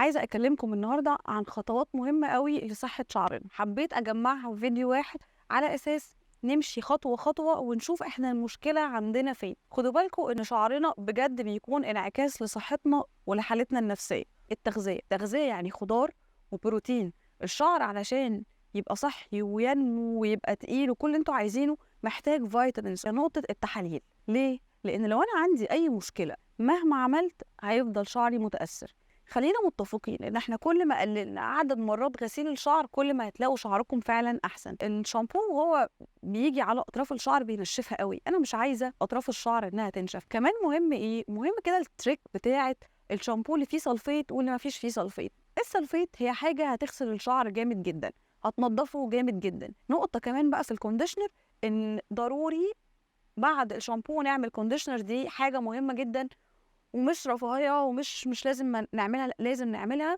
عايزه اكلمكم النهارده عن خطوات مهمة قوي لصحة شعرنا. حبيت اجمعها في فيديو واحد على اساس نمشي خطوة خطوة ونشوف احنا المشكلة عندنا فين. خدوا بالكم ان شعرنا بجد بيكون انعكاس لصحتنا ولحالتنا النفسية. التغذية، التغذية يعني خضار وبروتين. الشعر علشان يبقى صحي وينمو ويبقى تقيل وكل اللي انتوا عايزينه محتاج vitamins. نقطة التحاليل ليه؟ لان لو انا عندي اي مشكلة مهما عملت هيفضل شعري متاثر. خلينا متفقين ان احنا كل ما قللنا عدد مرات غسيل الشعر كل ما هتلاقوا شعركم فعلا احسن. الشامبو وهو بيجي على اطراف الشعر بينشفها قوي، انا مش عايزه اطراف الشعر انها تنشف. كمان مهم ايه؟ مهم كده ال trick بتاعه الشامبو اللي فيه sulfate واللي ما فيش فيه sulfate. ال sulfate هي حاجة هتغسل الشعر جامد جدا، هتنضفه جامد جدا. نقطة كمان بقى في ال conditioner، ان ضروري بعد الشامبو نعمل conditioner، دي حاجة مهمة جدا ومش رفاهية ومش مش لازم نعملها، لازم نعملها.